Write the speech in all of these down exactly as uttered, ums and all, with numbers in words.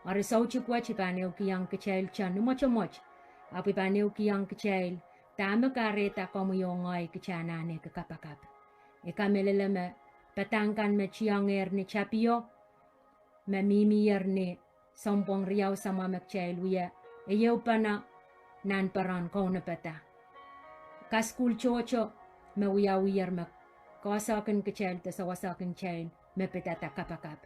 Eri soutik wet I pahn ehukihong kitail tohn mwotomwot, ahpw I pahn ehukihong kitail dahme kahrehda komwi oh ngehi kita en ahneki kapakap. I kamehlele me padahk kan me tiengehr ni tapio, me mihmier ni sounpwong riau samwa me kitail wia, e ehupene nan peren kaunopada. Kasukuhl tohto me wiawiher me koasoakin kitail de sewesehkin kitail me pidada kapakap.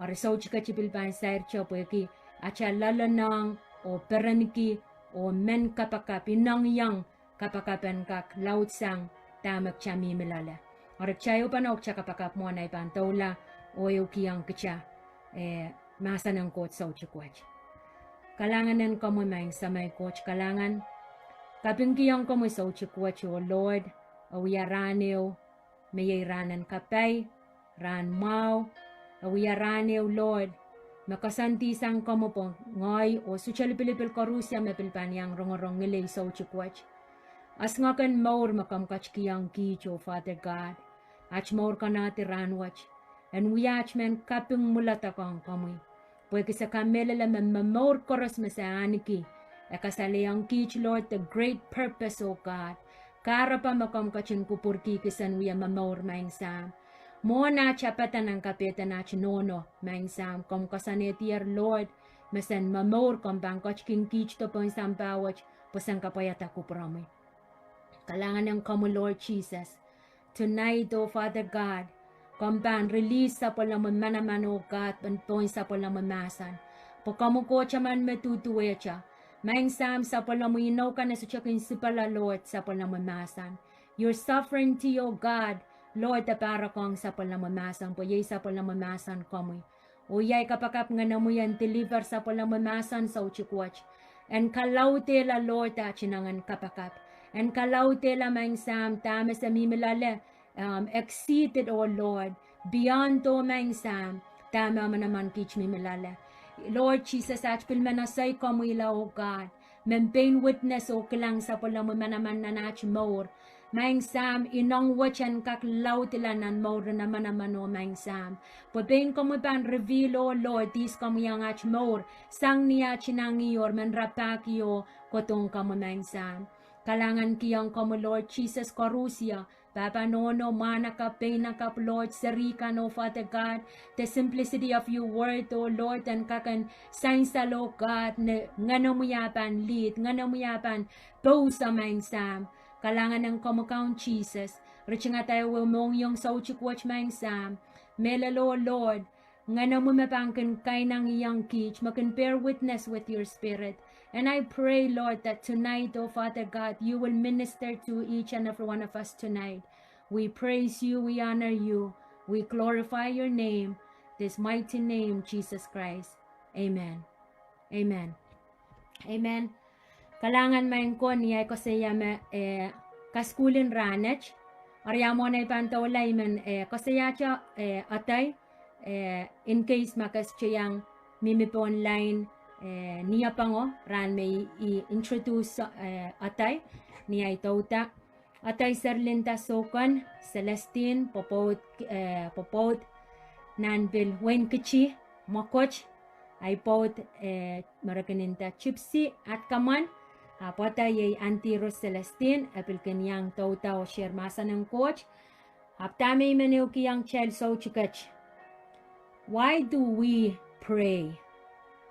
Eri soutik wet I pil pahn sairto pwehki atail loalloalehng oh perenki oh men kapakap, inengieng kapakap en kak laudsang dahme kita mihmi loale. Eri kita ehupene oh kita kapakap mwohn ei pahn doula oh ehukihong kita, eh, mahsen en Koht soutik wet. Kalahngan en komwi maing Samei Koht kalahngan. Kapingkihong komwi soutik wet oh Lord, e wia rahn ehu me iei rahn en kapai, rahn mwahu, e wia rahn ehu Lord, me koasoandihsang komwi pwe ngehi oh sohte lipilipil koaros me pil pahn iang rongorong ngilen soutik wet. Esingek en mour me komw ketikihong kiht oh Father God. Aht mour konehdi rahn wet en wia aht mehn kaping mwuledek ong komwi. Pwehki se kamehlele me momour koaros me se ahneki, e kasalehiong kiht Lord the great purpose, oh God. Kahrepe me komw ketin kupwurki kisen wia momour maing Sahm. Mwohn aht apwal nan kapehden aht nohno maing Sahm, komw koasoanehdier Lord, me sen momour komw pahn ketikihong kiht de pohn sampah wet pwe sen kapwaiada kupwuromwi. Kalahngan en komwi Lord Jesus. Tonight, oh Father God, komw pahn release sapwellimomwi manaman oh God, pohn sapwellimomwi mahsen. Pwe komwi Koht emen me duduwehte. Maing Sahm sapwellimomwi inou kan e sohte kin sipala Lord sapwellimomwi mahsen. Your sovereignty, oh God, Lord, e pahrekohng sapwellimomwi mahsen, pwe iei sapwellimomwi mahsen komwi. Oh iei kapakap Ngehnomwi en deliver sapwellimomwi mahsen soutik wet. En kalaudehla Lord aht ineng en kapakap. En kalaudehla maing Sahm dahme se mihmi loale, um, exceeded, oh Lord, beyond, oh maing Sahm, dahme manaman kiht mihmi loale. Lord Jesus, aht pil men esei komwihla, oh God, men pein witness oh kilang sapwellimomwi manaman nan aht mour. Maing Sahm, ineng wet en kak laudila nan mour en manaman oh maing Sahm. Pwe pein komwi pahn reveal, oh Lord, ihs komwi ong aht mour, sang ni aht inengieng oh men rapahki oh kohdohng komwi maing Sahm. Kalahngankihong komwi Lord Jesus koaros, pahpa nohno, mwahnakapw, peinakapw Lord, seri kan oh Father God, the simplicity of your word, oh Lord, en kak en sansal oh God, ni Ngehnomwi ah pahn lead, Ngehnomwi ah pahn pousa maing Sahm. Kalahngan en komwi Kaun Jesus, ritingada ehu mohngiong soutik wet maing Sahm. Mehlel oh Lord, Ngehnomwi me pahn kin kainengieng kiht, me kin bear witness with your spirit. And I pray, Lord, that tonight, oh Father God, you will minister to each and every one of us tonight. We praise you, we honor you, we glorify your name, this mighty name, Jesus Christ. Amen. Amen. Amen. Kalahngan maing ko ni ahi koasoia me, eh, kasukuhl en rahnwet. Eri ah mwohn ei pahn doula I men, eh, koasoiahte, eh, adai, eh, in case ma ke sohte iang mihmi pohn line, eh, ni apango rahn me I, I introduce, eh, adai ni ahi douda. Adai Serlinda Sokan, Celestine, pwopwoud, eh, pwopwoud nan pil Wein Kiti, Mokot, ahi pwoud, eh, American inda Gypsy, Atkaman, ahpw adai iei Aunty Rose Celestine, e pil kin iang douda oh share mahsen en Koht. Ahpw dahme I men ehukihong kitail soutik wet. Why do we pray?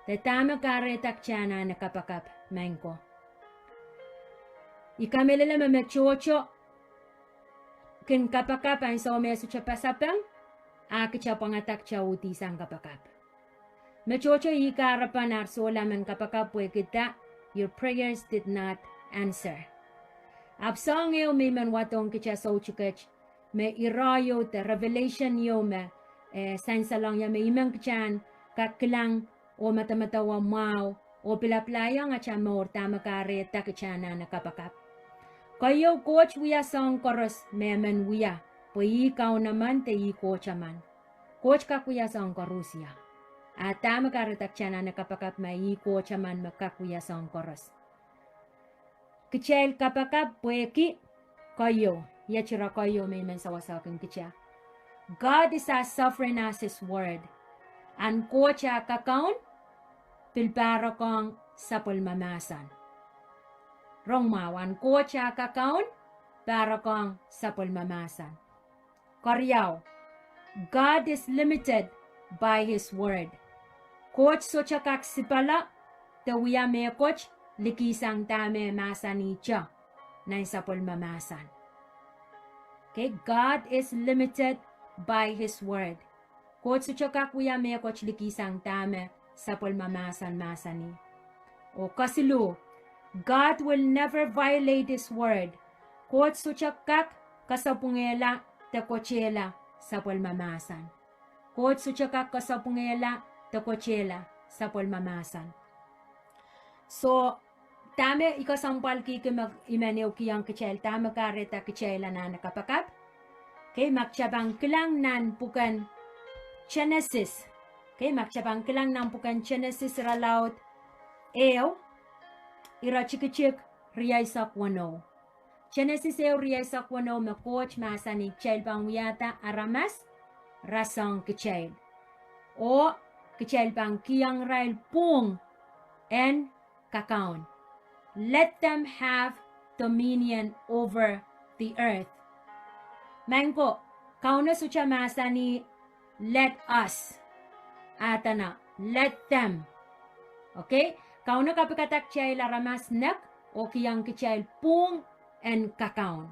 De dahme kahrehda kita anahne kapakap, maing ko? I kamehlele me me tohto kin kapakap ansou me e sohte pasapeng, a kita pwangada kita uhdihsang kapakap. Me tohto ih kahrepen ar sohla men kapakap pwehki da, your prayers did not answer. Ahpw soahng ehu me I men wadohng kita soutik wet, me irair ieu de revelation ieu me, eh, sansalong ie me I men kita en kak kilang oh medemedewe mwahu, oh pil apply ong atail mour dahme kahrehda kita anahne kapakap. Keieu Koht wia soahng koaros me e men wia, pwe ih Kaun emen de ih Koht emen. Koht kak wia soahng koaros ie. A dahme kahrehda kita anahne kapakap ma ih Koht emen me kak wia soahng koaros. Kitail kapakap pwehki keieu, iet ire keieu me I men sewesehkin kita. God is as sovereign as his word. Ahn Koht ah kakaun, pil pahrekohng sapwellime mahsen. Rong mwahu, ahn Koht ah kakaun pahrekohng sapwellime mahsen. Keriau, God is limited by his word. Koht sohte kak sipala de wia mehkot likihsang dahme mahsanihte nan sapwellime mahsen. Okay, God is limited by his word. Koht sohte kak wia mehkot likihsang dahme sapwellime mahsen mahsanih. Oh kesiluh, God will never violate his word. Koht sohte kak kasapwungehla de kotehla sapwellime mahsen. Koht sohte kak kasapwungehla de kotehla sapwellime mahsen. So, dahme I kesempwalkihki me I men ehukiong kitail, dahme kahrehda kitail anahne kapakap. Okay, ma kitail pahn kilang nan pwuken Genesis. Okay, ma kitail pahn kilang nan pwuken Genesis irelaud ehu, iretikitik rieisek weneu. Genesis ehu rieisek weneu me Koht mahsanih kitail pahn wiahda aramas rasehng kitail, oh kitail pahn kihong irail pwuhng en kakaun. Let them have dominion over the earth. Maing ko, Kauno sohte mahsanih let us, ah dene let them. Okay, Kauno kapikada kitail aramas nek oh kihong kitail pwuhng en kakaun.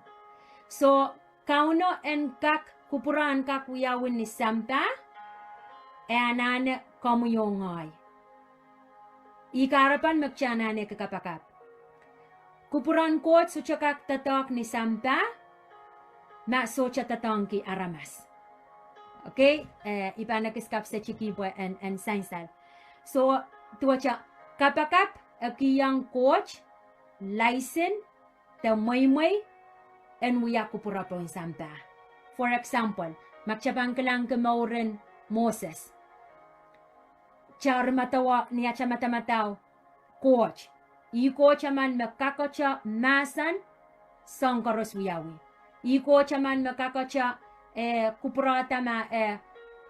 So, Kauno en kak, kupwure en kak wiawi ni sampah, e anahne komwi oh ngehi. Ih kahrepen me kitail anahne kapakap. Kupwuren Koht sohte kak doadoahk ni sampah ma sohte doadoahngki aramas. Okay, eh, I pahn ekis kapisetiki pwe en, en sansal. So, duwehte kapakap e kihong Koht laisin de mweimwei en wia kupwure pohn sampah. For example, ma kitail pahn kilangki mouren Moses, kitail medemedewe ni atail madamadau Koht. Ih Koht emen me kakete mahsen soahng koaros wiawi. Ih Koht emen me kakete, eh, kupwurehda ma, eh,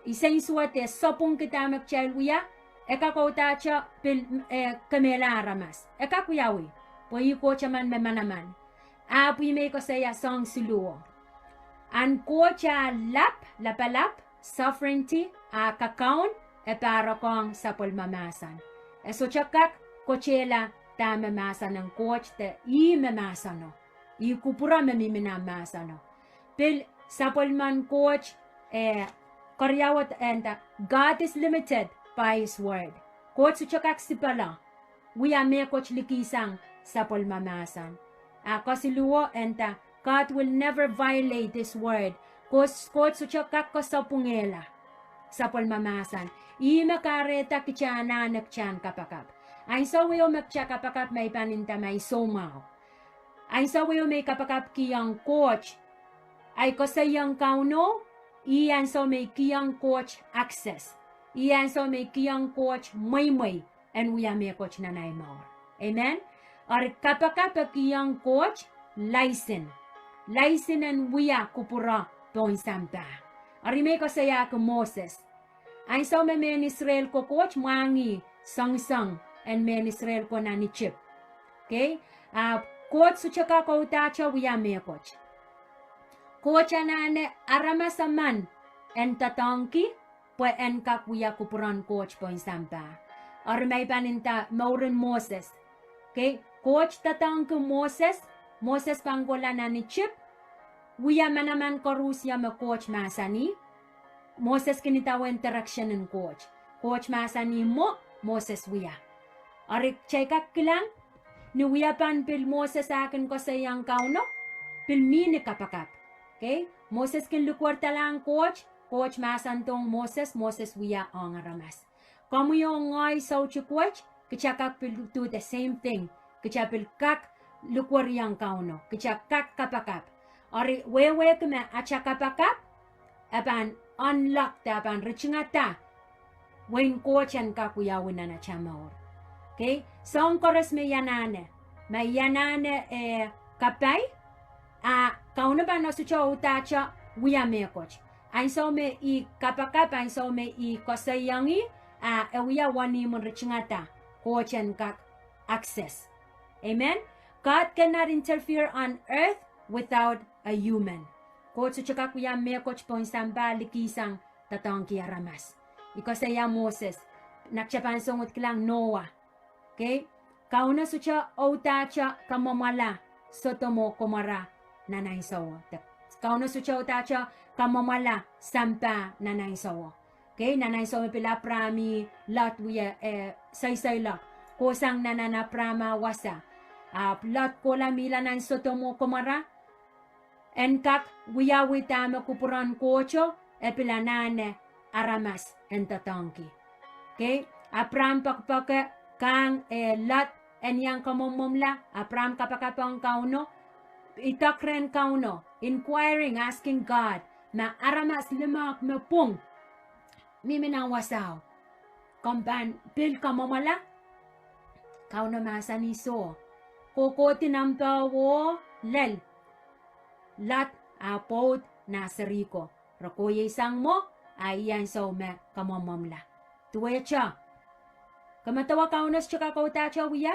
I sensuwed e sapwungki dahme kitail wia, e kak uhdahte pil, eh, kemehla aramas. E kak wiawi, pwe ih Koht emen me manaman. Ahpw I men koasoia soahng siluh. Ahn Koht ah lap, lapalap, sovereignty, ah kakaun, e pahrekohng sapwellime mahsen. E sohte kak kotehla dahme mahsen en Koht de ih me mahseno. Ih kupwure me mihmi nan mahseno. Pil sapwellimen Koht, eh, keriau e nda, God is limited by his word. Koht sohte kak sipala wia mehkot likihsang sapwellime mahsen. Ah kesiluhwo e nda, God will never violate his word. Koht, Koht sohte kak kasapwungehla sapwellime mahsen. Ih me kahrehda kitail anahne kitail en kapakap. Ansou ehu me kitail kapakap, ma I pahn nda ma I soumwahu. Ansou ehu me I kapakapkihong Koht, ahi koasoiong Kauno, ih ansou me I kihong Koht access. Ih ansou me I kihong Koht mweimwei en wia mehkot nan ahi mour. Amen. Eri kapakap e kihong Koht laisin. Laisin en wia kupwure pohn sampah. Eri I men koasoiahki Moses. Ansou me mehn Israel ko, Koht mwahngih soangsoang en mehn Israel ko nan Isip. Okay? Ahpw Koht sohte kak uhdahte wia mehkot. Koht anahne aramas emen en doadoahngki pwe en kak wia kupwuren Koht pohn sampah. Eri ma I pahn nda mouren Moses. Okay? Koht doadoahngki Moses, Moses pahn kohla nan Isip, wia manaman koaros me Koht mahsanih. Moses kin idawehn direction en Koht. Koht mahsanih mwo, Moses wia. Eri kitail kak kilang, ni wiepen pil Moses eh kin koasoiong Kauno, pil mihmi ni kapakap. Okay? Moses kin likwerdahlahng Koht, Koht mahsandohng Moses, Moses wia ong aramas. Komwi oh ngehi soutik wet, kitail kak pil do the same thing. Kitail pil kak likweriong Kauno, kitail kak kapakap. Eri wehwehki me atail kapakap e pahn unlock de e pahn ritingada wehin Koht en kak wiawi nan atail mour. Okay? Soahng koaros me I anahne, ma I anahne, eh, kapai, ah Kauno pahn sohte uhdahte wia mehkot. Ansou me I kapakap, ansou me I koasoiong ih, ah e wia wenihmw en ritingada. Koht en kak access. Amen. God cannot interfere on earth without a human. Koht sohte kak wia mehkot pohn sampah likihsang doadoahngki aramas. I koasoia Moses, nakte pahn song uhd kilang Noah. Okay? Kauno sohte uhdahte kamwomwala Sodom oh Gomorrah nan ahnsowo. Kauno sohte uhdahte kamwomwala sampah nan ahnsowo. Okay, nan ahnsowo me pil Abraham oh Lot wie, eh, seiseilok. Kohsang nan ahn Abraham ah wasa. Ahpw Lot kohla mihla nan Sodom oh Gomorrah. En kak wiawi dahme kupwuren Kohto, e pil anahne aramas en doadoahngki. Okay, Abraham poakpoake, kang, eh, Lot en iang kamwomwomwla, Abraham kapakap ong Kauno, idek rehn Kauno, inquiring, asking God, ma aramas limehk me pwung mihmi nan wasao, komw pahn pil kamwomwala? Kauno mahsanih soh. Kohkohdi nan peh oh lel, Lot ah pwoud nah seri ko. Re koieisang mwo, a ih ansou me kamwomwomwla. Duwehte. Ke medewe Kauno sohte kak uhdahte wia?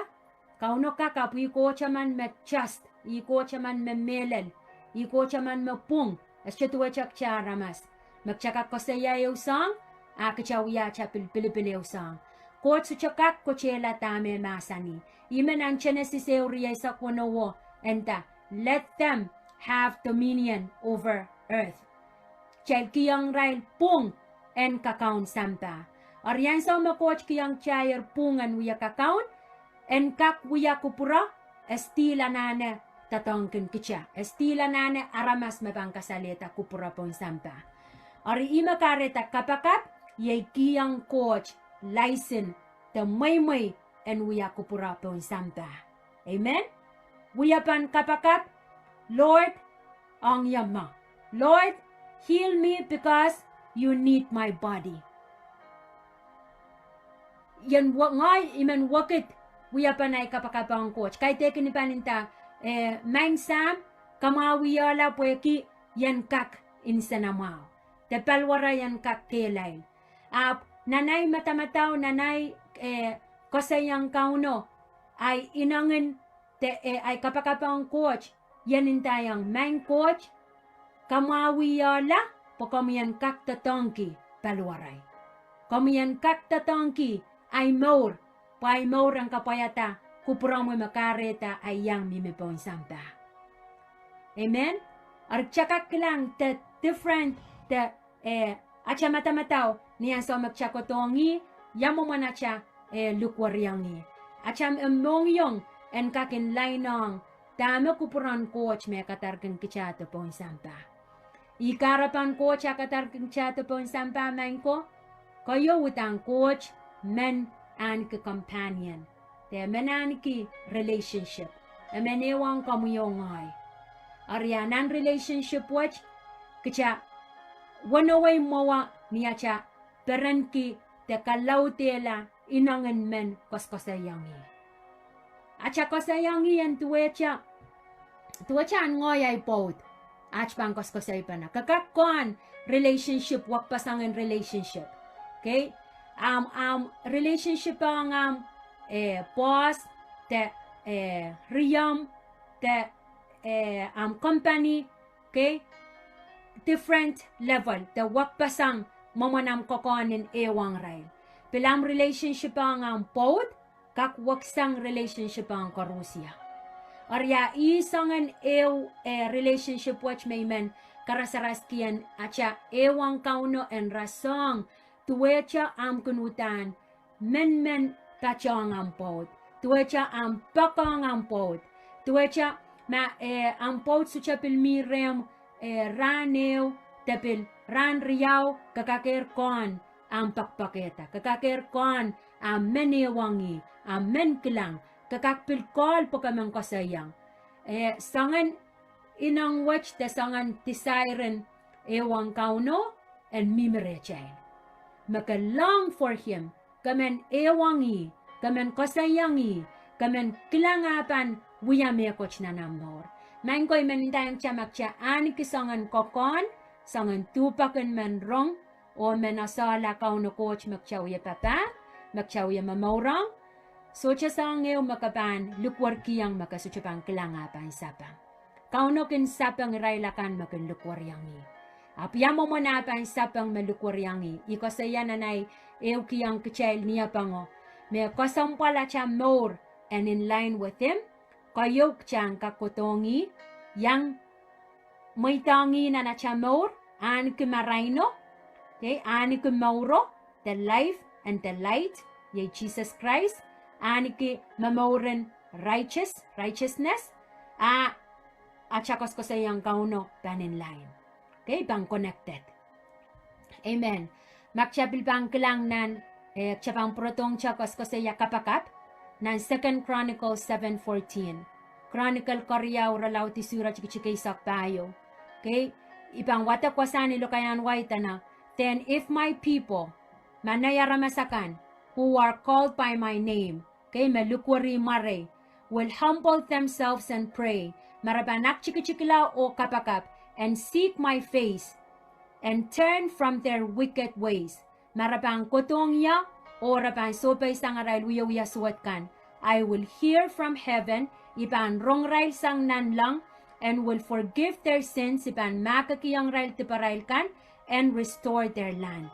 Kauno kak, ahpw ih Koht emen me just, ih Koht emen me mehlel, ih Koht emen me pwung, e sohte duwehte kitail aramas. Me kitail kak koasoia ehu soahng, a kitail wia atail pil pilipil ehu soahng. Koht sohte kak kotehla dahme mahsanih. Ih me nan Genesis ehu rieisek weneu, e nda, let them have dominion over earth. Kitail kihong irail pwung en kakaun sampah. Eri ansou me Koht kihong kitail pwung en wia kakaun, en kak wia kupwuro, e still anahne doadoahngkin kitail, e still anahne aramas me pahn kasalehda kupwuro pohn sampah. Eri ih me kahrehda kapakap, iei kihong Koht license de mweimwei en wia kupwuro pohn sampah. Amen. Wiepen kapakap, Lord, ong ie mwo. Lord, heal me because you need my body. Ien ngehi I men wekid wiepen ahi kapakap ong Koht. Kaidehkin I pahn nda, eh, Maing Sahm, kamwahwihala pwehki ien kak nsenamwahu, de paliwere ien kak kehlail. Ahpw nan ahi madamadau, nan ahi, eh, koasoiong Kauno, ahi inengin de, eh, ahi kapakap ong Koht, ien ndaiong, Maing Koht, kamwahwihala pwe komwi en kak doadoahngki paliwere. Komwi en kak doadoahngki ahi mour, pwe ahi mour en kapwaiada kupwuromwi me kahrehda ahi iang mihmi pohn sampah. Amen. Eri kitail kak kilang de different de, eh, atail madamadau ni ansou me kitail kohdohng ih, ia mwomwen atail, eh, likwerihong ih. Atail mohngiong en kak inlainohng dahme kupwuren Koht me kadarodoahngki kitail pohn sampah. Ih kahrepen Koht a kadarodoahngki kitail pohn sampah, maing ko. Keieu uhdahn Koht men ahneki companion, de men ahneki relationship. E men ehuong komwi oh ngehi. Eri nan relationship wet, kitail wenewei mwowe ni atail perenki de kalaudehla inengin men koasokoasoiong ih. Atail koasoiong ih en duwehte, duwehte ahn ngehi ahi pwoud, aht pahn koasokoasoipene. Ke kak kohn relationship, wekpeseng en relationship. Okay? Ahmw, ahmw relationship ong ahmw, eh, boss, de, eh, riomw, de, eh, ahmw company, okay? Different level de wekpeseng mwomwen ahmw kokohn en ehuong irail. Pil ahmw relationship ong ahmw pwoud kak weksang relationship ong koaros. Eri a ih soangen ehu, eh, relationship wet me I men karasaraski en atail ehuong Kauno en rasehng, duwehte ahmw kin uhdahn menmen patohng ahmw pwoud, duwehte ahmw poakohng ahmw pwoud, duwehte ma, eh, ahmw pwoud sohte pil mi rehmw, eh, rahn ehu, de pil rahn riau, ke kakehr kohn ahmw poakpoakehda, ke kakehr kohn ahmw men ehuong ih, ahmw men kilang, ke kak pil call pwe ke men koasoiong. Eh, soangen ineng wet de soangen desire en ehuong Kauno en mihmi rehtail. Me ke long for him, ke men ehuong ih, ke men koasoiong ih, ke men kilang ah pahn wia mehkot nan ahmw mour. Maing ko, I men ndaiong kitail ma kitail ahneki soangen kokohn, soangen duhpek en men rong, oh men esehla Kauno Koht me kitail wie papah, me kitail wie momourong, Sohte soahng ehu me ke pahn likwerkihong me ke sohte pahn kilang ah pahn sapeng. Kauno kin sapeng irail akan me kin likweriong ih. Ahpw ia mwomwen ah pahn sapeng me likweriong ih? I koasoia nan ahi ehukihong kitail niepengo me kesempwal atail mour en in line with him. Keieu kitail en kak kohdohng ih, iang mweidohng ih nan atail mour, ahneki maraino, okay, ahneki mouro, the life and the light, iei Sises Krais, ahneki momouren righteous, righteousness, a atail koasokoasoiong Kauno pahn in line. Okay, pahn connected. Amen. Ma kitail pil pahn kilang nan, eh, kitail pahn pwurodohng atail koasokoasoia kapakap nan Second Chronicles seven fourteen. Chronicle keriau irelaud isuh iretikitik eisek pahieu. Okay, I pahn wadek wasahn lokaiahn wai dene, Then if my people, ma nei aramas akan, who are called by my name, okay, me likweri mwarei, will humble themselves and pray, ma re pahn aktikitikla oh kapakap, and seek my face, and turn from their wicked ways, ma re pahn kohdohng ie, oh re pahn sohpeisang arail wiewia suwed kan, I will hear from heaven, I pahn rong irail sang nanleng, and will forgive their sins, I pahn mahkikihong irail diparail kan, and restore their land.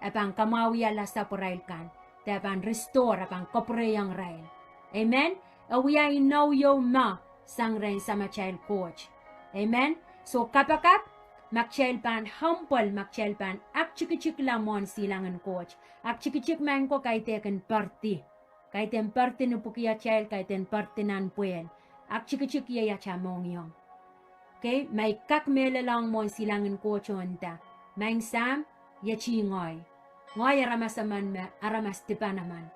E pahn kamwahwihala sapwarail kan, de e pahn restore, e pahn kapwurehiong irail. Amen. E wia inou ieu me sang rehn Samatail Koht. Amen. So kapakap, ma kitail pahn humble, ma kitail pahn aktikitikla mwohn silangin Koht. Aktikitik maing ko kaidehn poardi. Kaidehn poardi ni pwuki atail, kaidehn poardi nan pwehl. Aktikitik iei atail mohngiong. Okay, ma I kak mehlelohng mwohn silangin Koht oh nda, Maing Sahm, iet ih ngehi. Ngehi aramas emen me aramas dipan emen.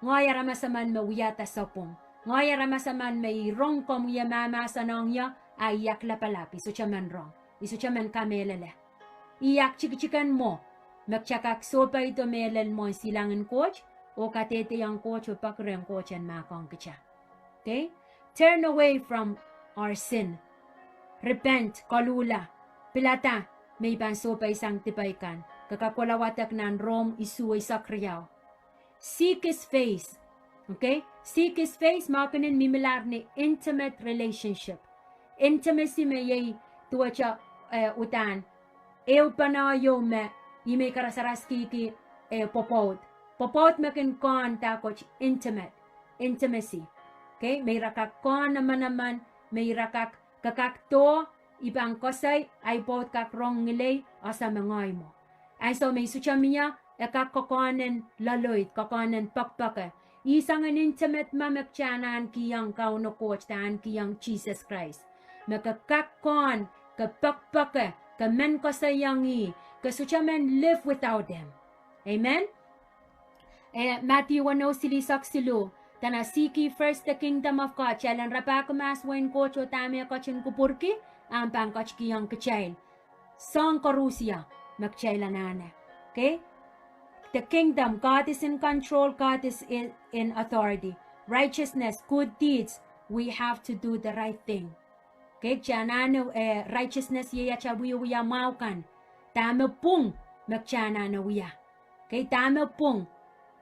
Ngehi aramas emen me wiahda sapwung. Ngehi aramas emen me I rong komw ie mahmahsen ong ie, a I ahk lapalap, I sohte men rong, I sohte men kamehlele. I aktikitik en mwo me kitail kak sohpeido mehlel mwohn silangin Koht, oh kadehdehiong Koht oh peki rehn Koht en mahkohng kitail. Okay? Turn away from our sin. Repent, koluhla, pilada me I pahn sohpeisang dipai kan. Ke kak kohla wadek nan Rom isuh eisek riau. Seek his face. Okay? Seek his face, mahkenen mihmilahr ni intimate relationship. Intimacy me iei duwehte, eh, uhdahn ehupene ieu me ih me I karasaraskihki, eh, pwopwoud. Pwopwoud me kin kehn dahkot intimate, intimacy. Okay? Me ira kak kehn emenemen, me ira kak, ke kak doh, I pahn koasoi, ahi pwoud kak rong ngilei, ese me ngehi mwo. Ansou me I sohte mie, e kak kokehnen loaloid, kokehnen pekipeke. Ih soangen intimate me me kitail en ahnikihong Kauno Koht de ahnikihong Sises Krais. Me ke kak kehn, ke pekipeke, ke men koasoiong ih, ke sohte men live without him. Amen? Eh, Madiu weneu silihsek siluh, dene seek ye first the kingdom of God, kitail en rapahki mahs wehin Koht oh dahme e ketin kupwurki, ahpw pahn ketikihong kitail soahng koaros me kitail anahne. Okay? The kingdom, God is in control, God is in, in authority. Righteousness, good deeds, we have to do the right thing. Okay, kitail anahne, eh, righteousness iei atail wiewia mwahu kan. Dahme pwung me kitail anahne wia? Okay, dahme pwung?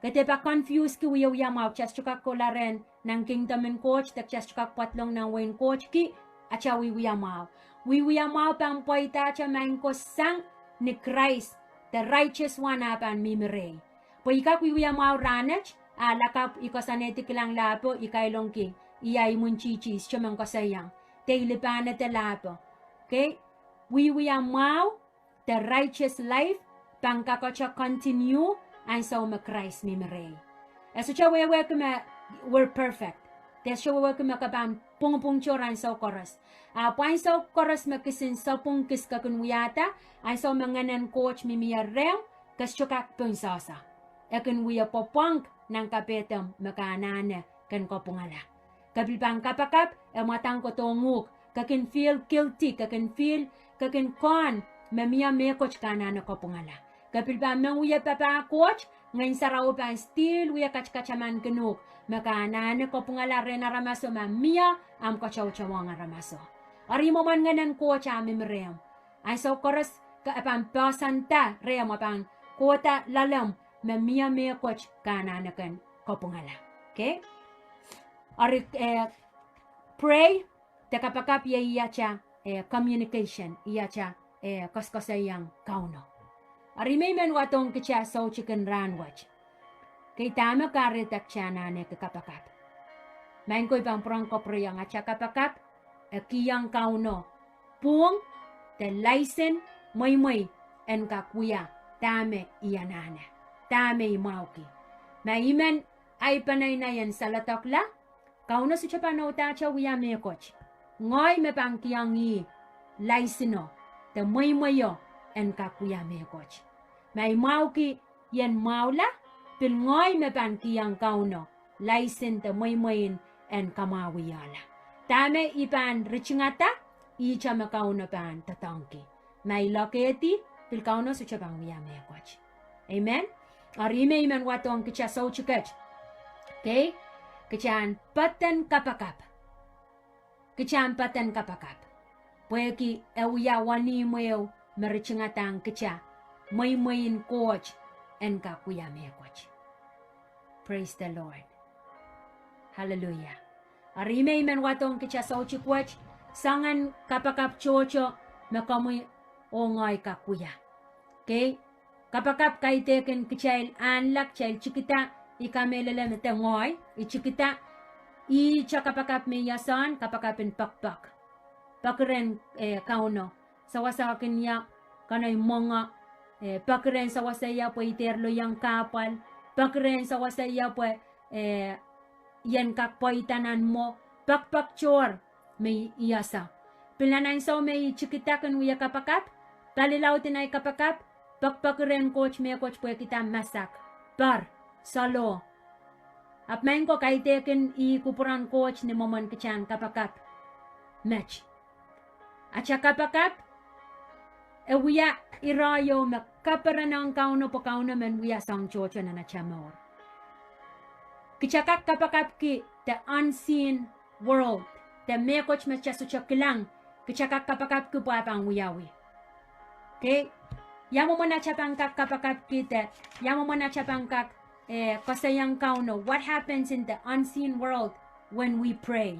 Ke dehr pahn confuseki wiewia mwahu, kitail sohte kak kohla rehn nan kingdom en Koht, de kitail sohte kak pwadlong nan wehin Koht ki atail wiewia mwahu. Wiewia mwahu pahn pweidahte maing ko sang ni Krais, the righteous one, a pahn mihmi rehi. Pwe I kak wiewia mwahu rahnwet, a lakapw I koasoanehdi kilang lahpo, I kailongki, I a imwintihti, I sohte men koasoiong, de I lipahnehda lahpo. Okay, wiewia mwahu, the righteous life, pahn kakete continue ansou me Krais mihmi rehi. E sohte wehwehki me we're perfect. De sohte wehwehki me ke pahn pwungpwung tohr ansou koaros. Ahpw ansou koaros me kisin sapwung kis ke kin wiahda, ansou me Ngehnen Koht mihmi rehmw, ke sohte kak pohnsohso. E kin wie pwopwohng nan kapehdemw me ke anahne ken kapwungala. Ke pil pahn kapakap, e mwadang kohdohng uhk, ke kin feel guilty, ke kin feel, ke kin kehn me mie mehkot ke anahne kapwungala. Ke pil pahn men wie papah Koht, Ngehn Sarawi pahn still wie katakatamankin uhk me ke anahne kapwungala rehn aramaso ma mie ahmw katautauohng aramaso. Eri mwomwen Ngehnen Koht a mihmi rehmw, ansou koaros ke pahn poahsoanda rehmw, pahn kohda loalemw me mie mehkot ke anahne ken kapwungala. Okay? Eri, eh, pray, de kapakap iei ihte, eh, communication, ihte, eh, koasoakoasoiaiong Kauno. Eri me I men wadohng kitail soutik en rahn wet. Okay, dahme kahrehda kitail en anahne kapakap? Maing ko, I pahn pwurehng kapwureiong atail kapakap, e kihong Kauno pwuhng, de license, mweimwei, en kak wia dahme I anahne, dahme I mwahuki. Ma I men ahi peneinei en saledekla, Kauno sohte pahn uhdahte wia mehkot. Ngehi me pahn kihong ih license o, de mweimweio, en kak wia mehkot. Ma I mwahuki ien mwahula, pil ngehi me pahn kihong Kauno license de mweimwein en kamwahwihala. Dahme I pahn ritingada, ihte me Kauno pahn doadoahngki. Ma I lokehdi, pil Kauno sohte pahn wia mehkot. Amen. Eri me I men wadohng kitail soutik et. Okay? Kitail en poaden kapakap. Kitail en poaden kapakap. Pwehki e wia wenihmw ehu me ritingadahng kitail mweimwein Koht en kak wia mehkot. Praise the Lord. Hallelujah. Eri me I men wadohng kitail soutik wet, soangen kapakap tohto me komwi oh ngehi kak wia. Okay? Kapakap kaidehkin kitail ahnla, kitail tikida, I kamehlele me de ngehi, I tikida, ihte kapakap me I asohn, kapakap en poakpoak. Poakpoak rehn, eh, Kauno. Sewese kin ia, kanai mwenge, eh, poakpoak rehn sewese ia pwe I dehr loiong kahpwal, poakpoak rehn sewese ia pwe, eh, I en kak pweida nan mwo, poakpoak tohr me I ese. Pil nan ansou me I tikida kin wia kapakap, pali laud en ahi kapakap, poakpoak rehn Koht mehkot pwehkida masak, poar, saloh. Ahpw maing ko, kaidehkin ih kupwuren Koht ni mwomwen kitail en kapakap met. Atail kapakap e wia ire ieu me kaperenohng Kauno pwe Kauno men wia soahng tohto nan atail mour. Kitail kak kapakapki the unseen world, de mehkot me kitail sohte kilang, kitail kak kapakapki pwe e pahn wiawi. Okay? Ia mwomwen atail pahn kak kapakapki de, ia mwomwen atail pahn kak, eh, koasoiong Kauno, what happens in the unseen world when we pray?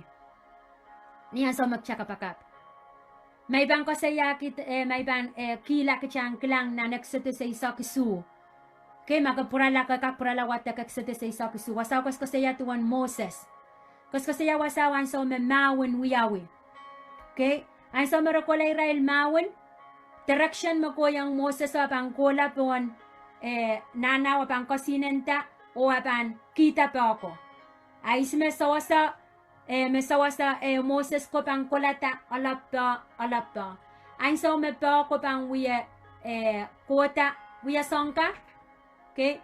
Ni ansou me kitail kapakap. Ma I pahn koasoiahki, eh, ma I pahn, eh, kihla kitail en kilang nan Exodus eisek isuh. Okay, ma ke pwurala, ke kak pwurala wadek Exodus eisek isuh. Wasao koasoakoasoia duwen Moses. Koasoakoasoia wasao ansou me mahwen wiawi. Okay, ansou me re kohla irail mahwen, direction me kohiong Moses o e pahn kohla pohn, eh, nahnao e pahn kesihnenda, oh e pahn kihda pehko. A ihs me sewese, eh, me sewese, eh, Moses ko pahn kolada, oalepda, oalepda. Ansou me pehko pahn wie, eh, kohda, wie soang ka, okay,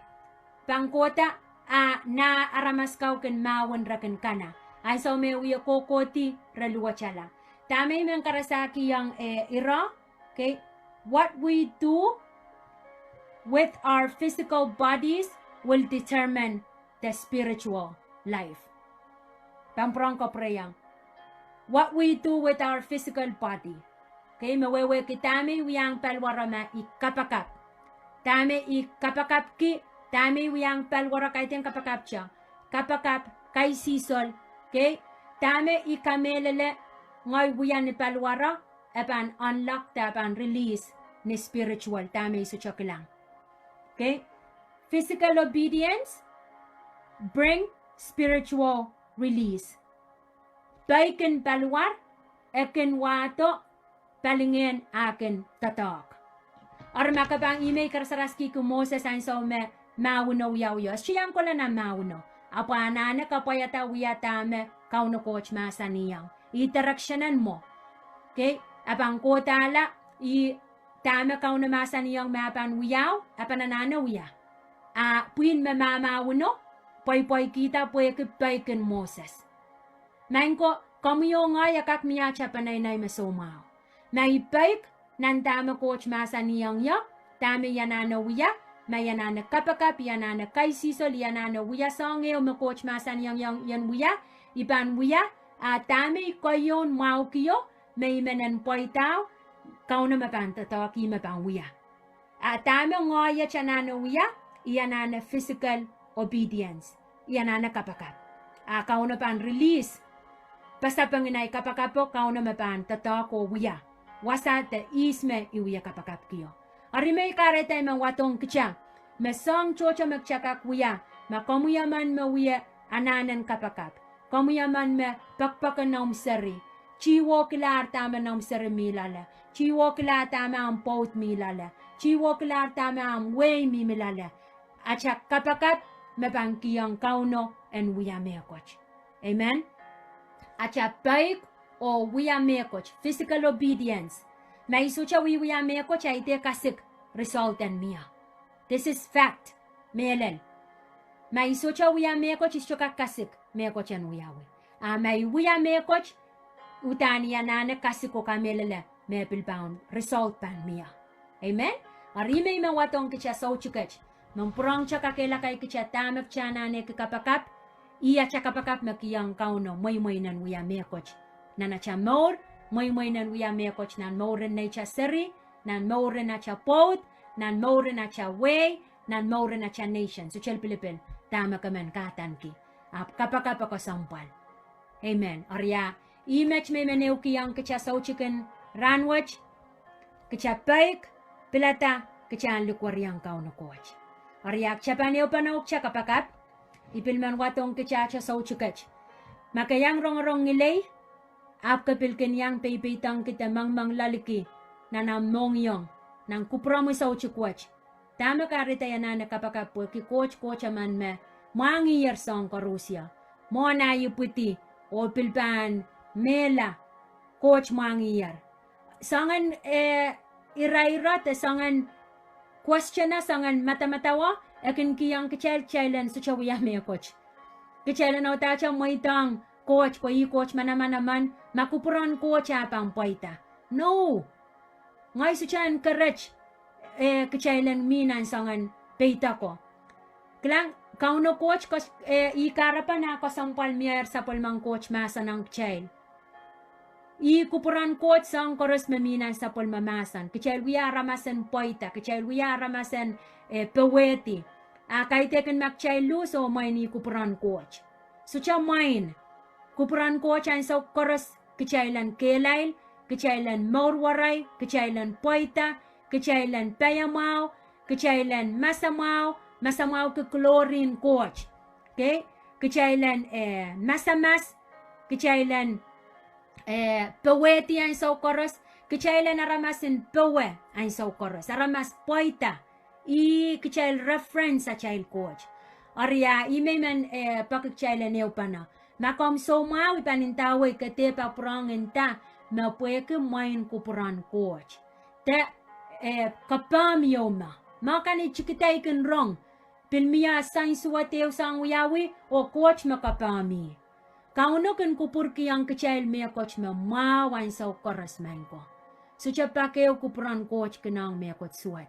pahn kohda, a nah aramas kau kin mahwen re kin kana. Ansou me wie kohkohdi re luwetala. Dahme I men karasakiong, eh, ire, okay, what we do with our physical bodies will determine the spiritual life. Pahn pwurehng kapwureiong. What we do with our physical body. Okay, me wehwehki dahme I wiahiong paliwaro ma I kapakap. Dahme I kapakapki, dahme I wiahiong paliwaro, kaidehn kapakap te. Kapakap, kaisihsol, okay? Dahme I kamehlele ngehi wia ni paliwaro, e pahn unlock de e pahn release ni spiritual, dahme I sohte kilang. Okay? Physical obedience bring spiritual release. Peikin paliwar, e kin wahdo palingehn a kin doadoahk. Eri ma ke pahn ihme I karasaraskihki Moses ansou me mahweno wiawio, e sohte iang kohla nan mahweno. Ahpw e anahne kapwaiada wia dahme Kauno Koht mahsanihong. Ih direction en mwo. Okay? E pahn kohdahla, ih dahme Kauno mahsanihong me e pahn wiahu, e pahn anahne wia. A pwihn me mahmahweno pweipweikihda pwehki peikin Moses. Maing ko, komwi oh ngehi e kak mie atail peneinei me soumwahu. Ma I peik nan dahme Koht mahsanihong ie, dahme I anahne wia, ma I anahne kapakap, I anahne kaisihsol, I anahne wia soahng ehu me Koht mahsanihong ie I en wia, I pahn wia, a dahme I kohieng mwahuki ie, me I men en pweida, Kauno me pahn doadoahk ih me pahn wia. A dahme ngehi et anahne wia, I anahne physical obedience. I anahne kapakap. A Kauno pahn release pasapengin ei kapakapo, Kauno me pahn doadoahk oh wia wasa de ihs me I wie kapakapkio. Eri me I kahrehda I men wadohng kitail me soahng tohto me kitail kak wia, ma komwi emen me wie anahnen kapakap, komwi emen me pekipek en omw seri, tihwokilahr dahme noumw seri mi loale, tihwokilahr dahme ahmw pwoud mi loale, tihwokilahr dahme ahmw wehi mihmi loale, atail kapakap me pahn kihong Kauno en wia mehkot. Amen. Atail peik oh wia mehkot, physical obedience. Ma I sohte wiewia mehkot, I dehr kasik result en mie. This is fact. Mehlel. Ma I sohte wia mehkot, I sohte kak kasik mehkot en wiawi. A ma I wia mehkot, uhdahn I anahne kasik oh kamehlele me pil pahn result pahn mie. Amen. Eri me I men wadohng kitail soutik et, me pwurehngte kakehlaka kitail dahme kitail anahneki kapakap, ih atail kapakap me kihong Kauno mweimwei en wia mehkot nan atail mour, mweimwei en wia mehkot nan mouren neitail seri, nan mouren atail pwoud, nan mouren atail wehi, nan mouren atail nation, sohte lipilipil dahme ke men kahdaneki. Ahpw kapakap e kesempwal. Amen. Eri ih met me I men ehukiong kitail soutik en rahnwet, kitail peik, pilada kitail en likweriong Kauno Koht. Eri kitail pahn ehupene oh kitail kapakap, I pil men wadohng kitail atail soutik et. Ma ke iang rongorong ngilei, ahpw ke pil kin iang peipeidohngki de mengmeng loaliki nan ahmw mohngiong, nan kupwuromwi soutik wet, dahme kahrehda I anahne kapakap pwehki Koht, Koht emen me mwahngihier soahng koaros, mwohn ei ipwidi, oh pil pahn mehla Koht mwahngihier. Soangen, eh, irairo de soangen question, soangen madamadau e kin kihong kitail, kitail en sohte wia mehkot. Kitail en uhdahte mweidohng Koht pwe ih Koht manaman emen, ma kupwuren Koht ah pahn pweida. No. Ngehi sohte encourage, eh, kitail en mi nan soangen peideko. Kilang, Kauno Koht, eh, ih kahrepen ah kesempwal mieier sapwellimen Koht mahsen ong kitail. Ih kupwuren Koht soahng koaros me mi nan sapwellime mahsen. Kitail wia aramas en pweida, kitail wia aramas en, eh, powehdi. A kaidehkin ma kitail luhs oh mwein ih kupwuren Koht. Sohte mwein. Kupwuren Koht ansou koaros kitail en kehlail, kitail en mourwerei, kitail en pweida, kitail en peiamwahu, kitail en masamwahu, masamwahuki klorien Koht. Okay? Kitail en, eh, masamas, kitail en, eh, powehdi ansou koaros, kitail en aramas en powe ansou koaros, aramas pweida. Ih kitail reference atail Koht. Eri a ih me I men, eh, peki kitail en ehupene. Ma komw soumwahu, I pahn ndawei ke dehr pahn pwurehng nda me pwehki mwein kupwuren Koht. De, eh, kapehmw ieu me, ma kan I tikida I kin rong, pil mie soansuwed ehu soahng wiawi, oh Koht me kapehmwi. Kauno kin kupwurkihong kitail mehkot me mwahu ansou koaros, maing ko. Sohte pak ehu kupwuren Koht kin ong mehkot suwed.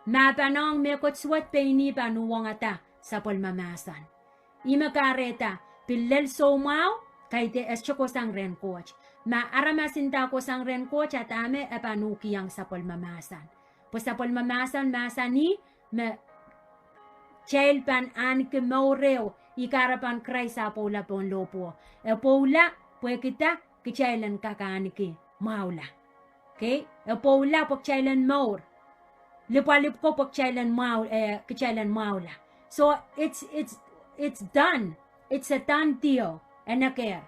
Ma pahn ong mehkot suwed, pein ih pahn uhwongada sapwellime mahsen. Ih me kahrehda, pil lel soumwahu, kaidehn e sohte kohsang rehn Koht. Ma aramas nda kohsang rehn Koht, a dahme e pahn uhkihong sapwellime mahsen? Pwe sapwellime mahsen mahsanih me kitail pahn ahneki mour ehu, ih kahrepen Krais ah pwoula pohn lohpwuo. E pwoula pwehki dah? Kitail en kak ahneki mwahula. Okay? E pwoula pwe kitail en mour. Lipwalipw ko pwe kitail en mwahu-, eh, kitail en mwahula. So it's, it's, it's done. It's a done deal. E nekehr.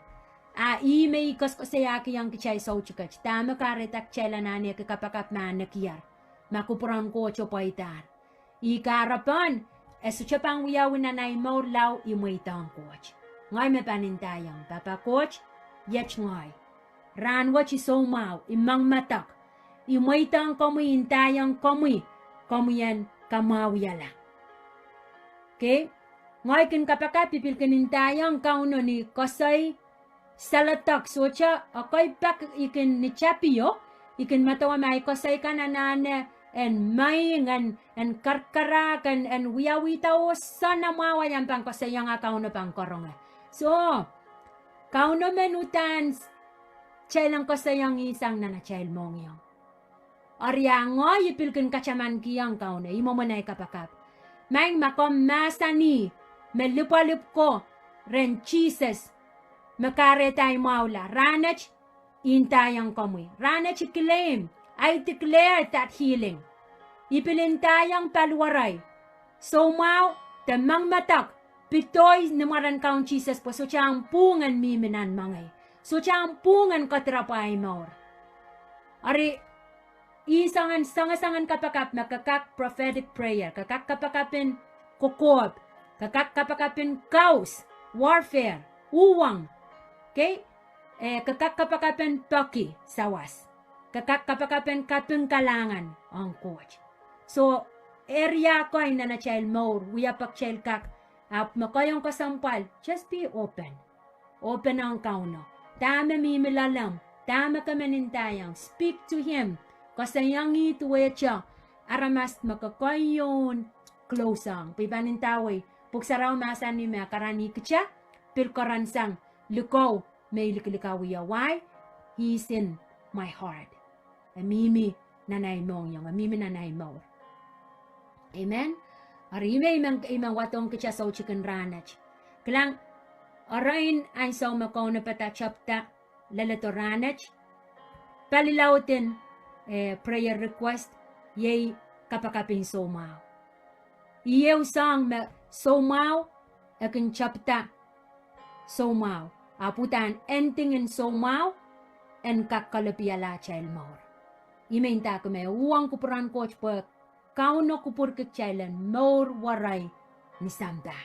A ih me I koasoakoasoiahkihong kitail soutik et, dahme kahrehda kitail anahneki kapakap ma e nekier, ma kupwuren Koht e pweidahr. Ih kahrepen e sohte pahn wiawi nan ei mour lao I mweidohng Koht. Ngehi me pahn ndaiong, Pahpa Koht, iet ngehi. Rahnwet I soumwahu, I mengmedek. I mweidohng komwi, I ndaiong komwi, komwi en kamwahuiala. Okay? Ngehi kin kapakap, I pil kin ndaiong Kauno ni koasoi saledek, sohte ekei pak I kin ni tapio, I kin medewe ma ei koasoi kan anahne en maing, en, en karkarahk, en, en wiawihda oh soanamwahu, I ahpw pahn koasoiong a Kauno pahn karonge. So, Kauno men uhdahn kitail en koasoiong ih sang nan atail mohngiong. Eri a ngehi I pil kin katamankihong Kauno, ih mwomwen ei kapakap. Maing, ma komw mahsanih, me lipwalipw ko rehn Sises me kahrehda I mwahula. Rahnwet I ndaiong komwi. Rahnwet I claim, I declare that healing. I pil ndaiong paliwarei, soumwahu de mengmedek pedohi ni mwaren Kaun Sises pwe sohte ahmw pwuhng en mihmi nan moangei. Sohte ahmw pwuhng en kedirapw ahi mour. Eri I soangen, soangen kapakap me ke kak prophetic prayer, ke kak kapakap en kokohp, ke kak kapakap en kaus, warfare, uhwong. Okei? Eh, ke kak kapakap en peki sawas. Ke kak kapakap en kaping kalahngan ong Koht. So, area kei nan atail mour, wia pwe kitail kak, ahpw me keiong kesempwal, just be open. Open ong Kauno. Dahme mihmi loalomw, dahme ke men ndaiong, speak to him. Koasoiong ih duwehte aramas me ke keiong close ong. Pwe I pahn ndawei, Pwuhk Sarawi mahsanih me e karanih kitail, pil karansang likou me I likilikawih ie. Why? He is in my heart. E mihmi nan ahi mohngiong, e mihmi nan ahi mour. Amen. Eri ih me I men, I men wadohng kitail soutik en rahnwet. Kilang, erein ansou me kaunopada tepda leledo rahnwet, palilaud en, eh, prayer request, iei kapakap en soumwahu. Ih ehu soahng me soumwahu, e kin tepda soumwahu. Ahpw uhdahn ending en soumwahu en kak kalopiala atail mour. Ih me I ndahki me e uhwong kupwuren Koht pwe Kauno kupwurki kitail en mour werei ni sampah.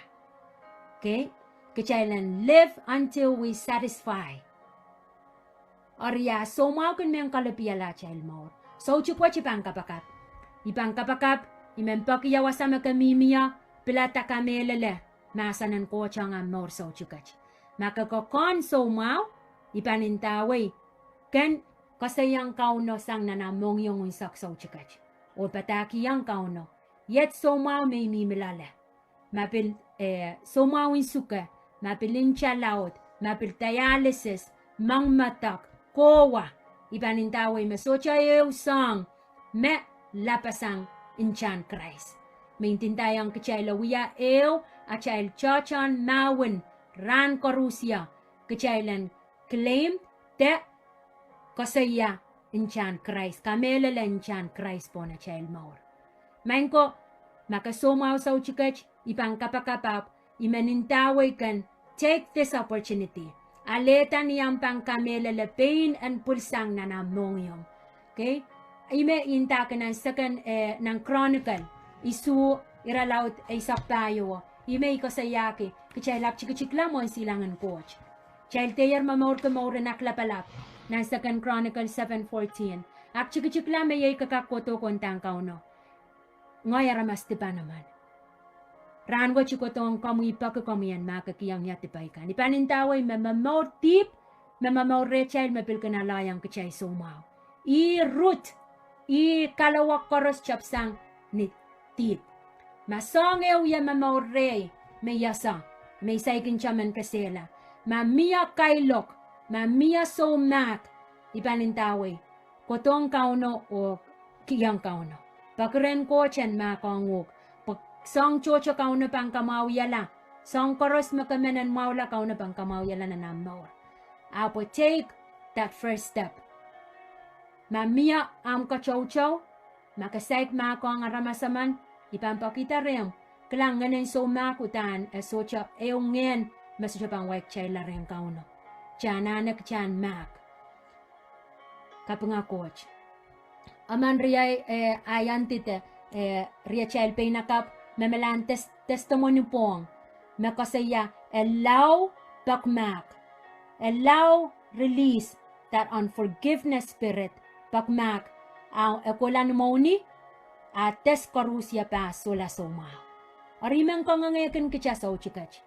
Okei? Kitail en live until we satisfy. Eri a soumwahu kin men kalopiala atail mour. Soutik wet I pahn kapakap. I pahn kapakap, I men peki ia wasa me ke mihmi ie, pilada kamehlele mahsen en Koht ong ahmw mour soutik et. Ma ke kak kehn soumwahu, I pahn ndawei, ken koasoiong Kauno sang nan ahmw mohngiong unsek soutik et. Oh padahkihong Kauno, iet soumwahu me I mihmi loale. Ma pil, eh, soumwahu en suke, ma pil nta laud, ma pil dialysis, mengmedek, kohwa, I pahn ndawei me sohte ehu soahng me lapasang ntahn Krais. Me I ndaiong kitail e wia ehu atail tohtohn mahwen rahn koaros, kitail en claim de koasoia ntahn Krais, kamehlele ntahn Krais pohn atail mour. Maing ko, ma ke soumwahu soutik et, I pahn kapakap ahpw I men ndawei ken take this opportunity. Alehda ni ahmw pahn kamehlele pein en pwilsang nan ahmw mohngiong. Okei? Ih me I ndahki nan second, eh, nan Chronicle isuh, irelaud eisek pahieu. Ih me I koasoiahki, kitail aktikitikla mwohn silangin Koht. Kitail dehr momourki mour en aklapalap, nan Second Chronicle seven fourteen. Aktikitikla me iei ke kak kohdo ndahng Kauno, ngehi aramas dipan emen. Rahn wet I kohdohng komwi, I peki komwi en mahkikihong ie dipei kan. I pahn ndawei me momour dihp, me momour rehtail me pil kin aloiong kitail soumwahu. Ih root, ih kalowek koaros tepsang ni dihp. Ma soahng ehu ie momour rehi me I ese, me I saikinte men kesehla. Ma mie kailok, ma mie soumahk, I pahn ndawei, kohdohng Kauno oh kihong Kauno. Peki rehn Koht en mahkohng uhk. Pwe soahng tohto Kauno pahn kamwahuiala. Soahng koaros me ke men en mwahula Kauno pahn kamwahuiala nan ahmw mour. Ahpw take that first step. Ma mie ahmw katoutou, ma ke saik mahkohng aramas emen, I pahn pekihda rehmw, kilang, ngehnen soumahk uhdahn e sohte ehu ngehn me sohte pahn waikitailla rehn Kauno. Kitail anahne kitail en mahk. Kapinga Koht. Emen riei, eh, ahi andide, eh, riatail peinakapw me melahn tes-, testimony pwong, me koasoia, allow pekmahk. Allow, release that unforgiveness spirit, pekmahk, a e kohla ni mwohni, a des koaros pahn solahr soumwahu. Eri I men kangoangehkin kitail soutik et,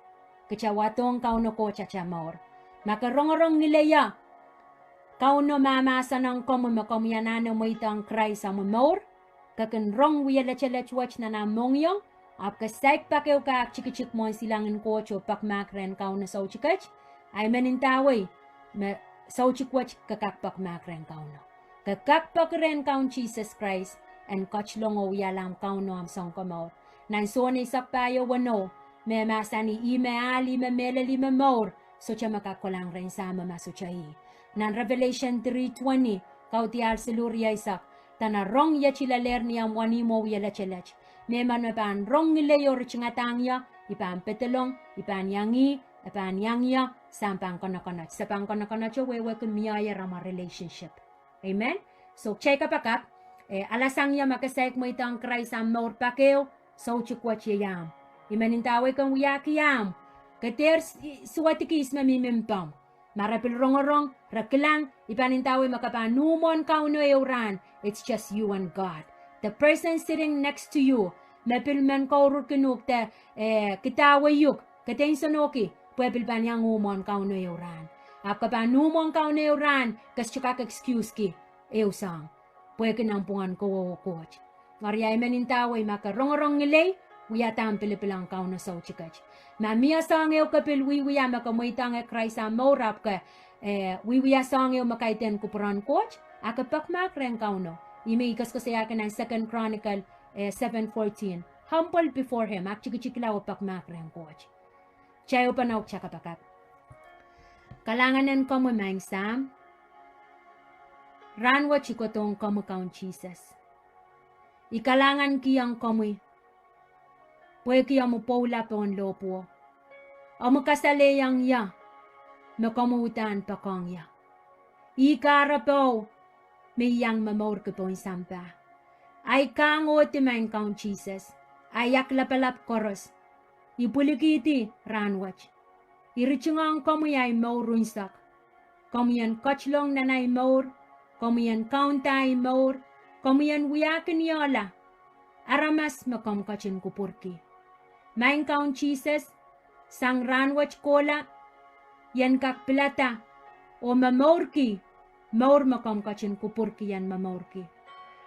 kitail wadohng Kauno Koht atail mour. Ma ke rongorong ngileio, Kauno mahmahsen ong komwi me komwi anahne mweidohng Krais omwi mour, ke kin rong wie letelet wet nan ahmw mohngiong, ahpw ke saik pak ehu ke aktikitik mwohn silangin Koht oh pekmahk rehn Kauno soutik et, ahi men ndawei, me soutik wet ke kak pekmahk rehn Kauno. Ke kak peki rehn Kaun Sises Krais en ketilong oh wiahla ahmw Kauno, ahmw Sounkomour. Nan Sohn eisek pahieu weneu, me mahsanih, ih me ahl, ih me mehlel, ih me mour, sohte me kak kolahng rehn Sahmo ma sohte ih. Nan Revelation three twenty, Kaudiahl siluh rieisek, dene rong iet I lelehr ni omw wenihmwo wie letelet. Mehmen me pahn rong ngilei oh ritingadahng ie, I pahn pedolong, I pahn iang ih, e pahn iang ie, Sahm pahn konokonot. Se pahn konokonot oh wehwehki mie ier amwa relationship. Amen. So, kitail kapakap, eh, alasang ie ma ke saik mweidohng Krais ahmw mour pak ehu, soutik wet iei ahmw. I men ndawei ken wiahki ahmw. Ke dehr s-, i-, suwedki ihs me mihmi mpomw. Ma re pil rongorong, re kilang, I pahn ndawei me ke pahn uh mwohn Kauno ehu rahn, it's just you and God. The person sitting next to you, me pil men koururkin uhk de, eh, kidawei uhk, ke dehr nsenohki, pwe pil pahn iang uh mwohn Kauno ehu rahn. Ahpw ke pahn uh mwohn Kauno ehu rahn, ke sohte kak excuse ki ehu soahng, pwehki nanpwungen kowe oh Koht. Eri I men ndawei ma ke rongorong ngilei, wiahda ahmw pilipil ong Kauno soutik et. Ma mie soahng ehu ke pil wiewia me ke mweidohng Krais ahmw mour ahpw ke, eh, wiewia soahng ehu me kaidehn kupwuren Koht, a ke pekmahk rehn Kauno. Ih me I koasoakoasoiahki nan Second Chronicle, eh, seven fourteen. Humble before him, aktikitikla oh pekmahk rehn Koht. Kitail open ong kitail kapakap. Kalahngan en komwi Maing Sahm. Rahnwet I kohdohng komwi Kaun Sises. I kalahngankihong komwi pwehki omw pwoula pohn lohpwuo. Omw kasalehiong ie me komwi uhdahn poakohng ie. Ih kahrepe me I iang momourki pohn sampah. Ahi kahngohdi Maing Kaun Sises, ahi aklapalap koaros, I pwilikihdi rahnwet. I ritingohng komwi ahi mour unsek. Komwi en ketilong nan ahi mour, komwi en kaunda ahi mour, komwi en wiahkiniehla aramas me komw ketin kupwurki. Maing Kaun Sises, sang rahnwet kohla, I en kak pilada oh momourki mour me komw ketin kupwurki I en momourki.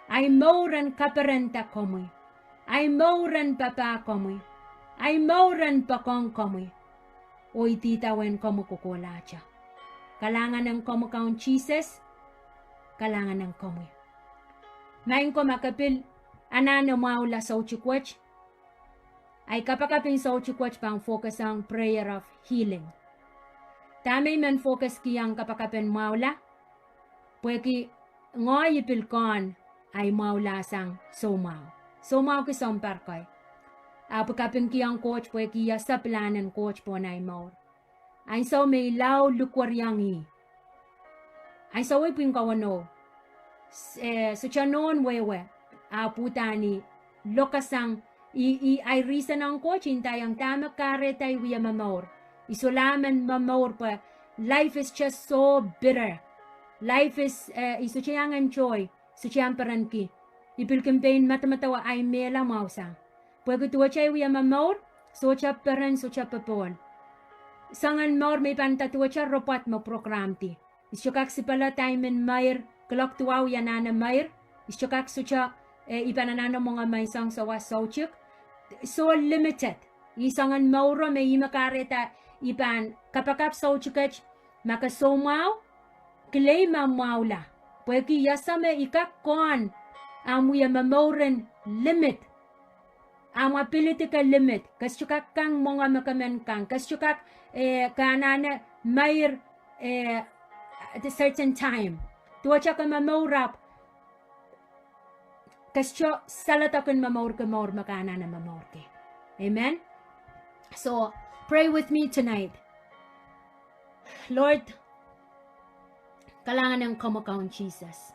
Ahi mour en kaperenda komwi. Ahi mour en papah komwi. Ahi mour en poakohng komwi. Oh I idawehn komwi kohkohlahte. Kalahngan en komwi Kaun Sises. Kalahngan en komwi. Maing ko, ma ke pil anahne mwahula soutik wet, ahi kapakap en soutik wet pahn focus ong prayer of healing. Dahme I men focuskihong kapakap en mwahula, pwehki ngoahi I pil kohn ahi mwahula sang soumwahu. Soumwahuki sounpar kei. Ahpw I kapingkihong Koht pwehki I ese pilahn en Koht pohn ahi mour. Ansou me I lao likweriong ih, ansou I pwihn kawenou, s-, eh, sohte nohn wehwe, ahpw uhdahn I lokasang, I, I, ahi reason ong Koht I ndaiong dahme kahrehda I wie momour. I solahr men momour pwe life is just so bitter. Life is, eh, I sohte iang enjoy. Sohte iang perenki. I pil kin pein medemedewe ahi mehla mwahusang. Pwehki duwehte I wie momour, sohte peren, sohte popohl. Soangen mour me I pahn nda duwehte repwoat me program di. I sohte kak sipala dahme I men meir, kuloak duwau I anahne meir. I sohte kak sohte, eh, I pahn anahne mwenge menseng sawas soutik. So limited. Ih soangen mouro me ih me kahrehda I pahn kapakap soutik et, ma ke soumwahu, claim ahmw mwahula. Pwehki I ese me I kak kohn ahmw wie momouren limit. Ahmw ability ke limit. Ke sohte kak kang mwenge me ke men kang. Ke sohte kak, eh, ke anahne meir, eh, at a certain time. Duwehte ke momour ahpw ke sohte saledek en momourki mour me ke anahne momourki. Amen. So, pray with me tonight. Lord, kalahngan en komwi Kaun Sises.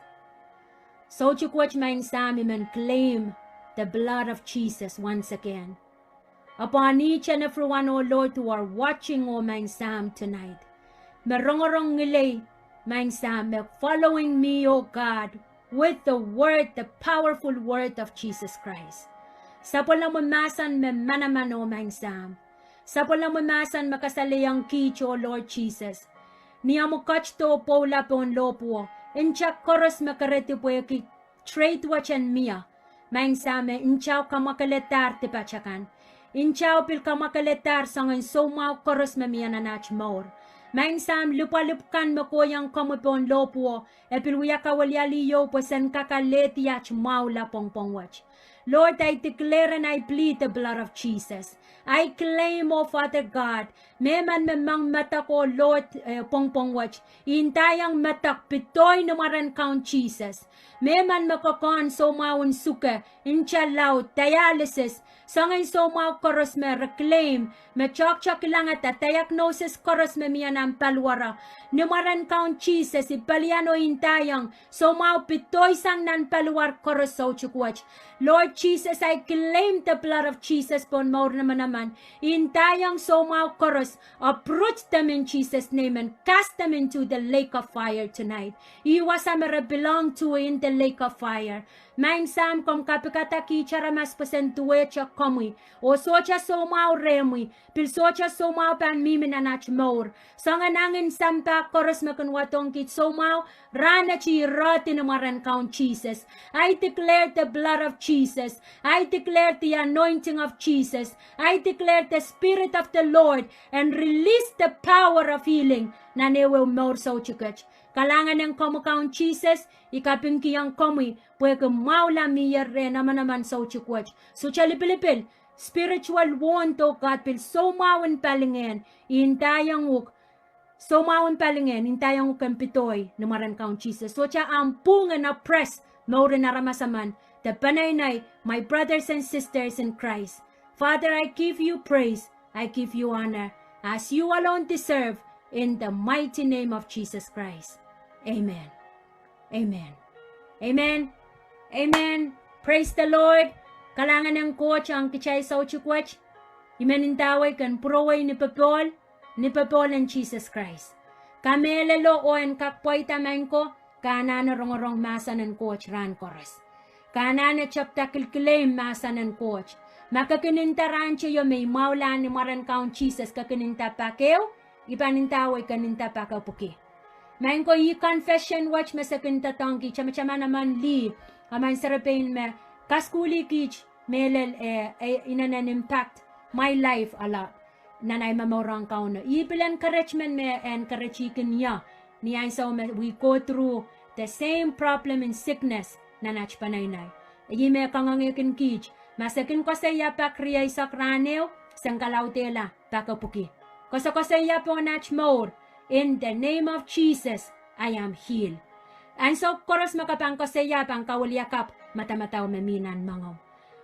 Soutik wet Maing Sahm, I men claim the blood of Jesus once again upon each and every one, oh Lord, who are watching, oh Maing Sahm, tonight. Me rongorong ngilei, Maing Sahm, me following me, oh God, with the word, the powerful word of Jesus Christ. Sapwellimomwi mahsen me manaman, oh Maing Sahm. Sapwellimomwi mahsen me kasalehiong kiht, oh Lord Jesus, ni omwi ketido pwoula pohn lohpwuo, nta koaros me keredi pwehki trade wet en mie. Maing Sahm, me ntao kamwakeledahr dipat akan. Ntao pil kamwakeledahr soangen soumwahu koaros me mie nan aht mour. Maing Sahm, lipwalipw kan me kohiong komwi pohn lohpwuo, e pil wia kaweliali ieu pwe sen kak alehdi aht mwahula pwongpwong wet. Lord, I declare and I plead the blood of Jesus. I claim, oh Father God, mehmen me moang medek, oh Lord, eh, pwongpwong wet, I ndaiong medek pidoih ni mwaren Kaun Sises. Mehmen me kokohn soumwahu en suke, nta laud, dialysis, soangen soumwahu koaros me re claim, me tohktohk kilangada diagnosis koaros me mie nan paliwaro, ni mwaren Kaun Sises I pelian oh I ndaiong soumwahu pidoih sang nan paliwar koaros soutik wet. Lord Jesus, I claim the blood of Jesus pohn mour en manaman. I ndaiong soumwahu koaros, uproot them in Jesus' name and cast them into the lake of fire tonight. Ih wasa me re belong to, in the lake of fire. Maing Sahm, komw kapikada kiht aramas pwe sen duwehte komwi, oh sohte soumwahu rehmwi, pil sohte soumwahu pahn mihmi nan aht mour. Soangen angin sampah koaros me kin wadohng kiht soumwahu, rahnwet I irehdi ni mwaren Kaun Sises. I declare the blood of Jesus. I declare the anointing of Jesus. I declare the Spirit of the Lord and release the power of healing nan ehuehu mour soutik et. Kalahngan en komwi Kaun Sises, I kapingkihong komwi pwehki mwahula mihier rehn manaman soutik wet. Sohte lipilipil, spiritual wound, oh God, pil soumwahu en palingehn, I ndaiong uhk, soumwahu en palingehn, I ndaiong uhk en pidoih ni mwaren Kaun Sises. Sohte ahmw pwuhng en oppress mour en aramas emen, de peneinei, my brothers and sisters in Christ. Father, I give you praise, I give you honor, as you alone deserve, in the mighty name of Jesus Christ. Amen. Amen. Amen. Amen. Praise the Lord. Kalahngan en Koht ong kitail soutik wet. I men ndawei ken pwurowei ni popohl, ni popohl en Sises Krais. Kamehlelo oh en kak pweida maing ko, ke anahne rongorong mahsen en Koht rahn koaros. Ke anahne tepda kilkileimw mahsen en Koht. Ma ke kin nda rahnteio me I mwahula ni mwaren Kaun Sises, ke kin nda pak ehu, I pahn ndawei ken nda pak epwiki. Maing ko, ih confession wet me se kin doadoahngki tamataman emen lih, emen serepein me kasukuhlih kiht mehlel, eh, eh, inenen impact my life a lot nan ahi momour ong Kauno. Ih pil encouragement me e encourageki ie ni ansou me we go through the same problem in sickness nan aht peneinei. Ih me kangoangehkin kiht, ma se kin koasoia pak rieisek rahn ehu, sen kalaudehla pak epwiki. Koasokoasoia pohn aht mour, in the name of Jesus, I am healed. Ansou koaros me ke pahn koasoia pahn kawiliakapw madamadau me mi nan moangomw.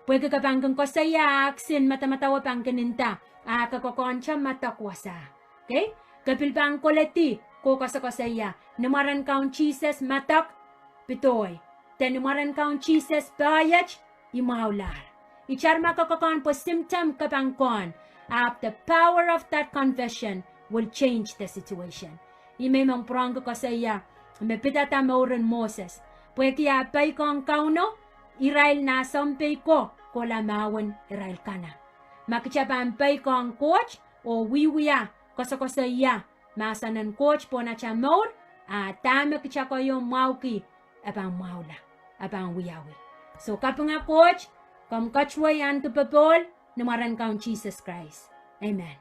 Pwehki ke pahn kin koasoia ah kisin madamadau pahn kin nda, ah ke kokohnte medek wasa. Okay? Ke pil pahn koledi, ke koasokoasoia, ni mwaren Kaun Sises medek pidoih. De ni mwaren Kaun Sises peiet, I mwahulahr. Itar ma ke kokohn pwe symptom ke pahn kohn, ahpw the power of that confession will change the situation. Ih me I men pwurehngki koasoia me pidada mouren Moses. Pwehki ah peikiong Kauno, irail nah sounpei ko kohla mahwen irail kana. Ma kitail pahn peikiong Koht oh wiewia, koasokoasoia mahsen en Koht pohn atail mour, ah dahme kitail koasoia mwahuki, e pahn mwahula, e pahn wiawi. So kapinga Koht, komw katuwei ahneki popohl ni mwaren Kaun Sises Krais. Amen.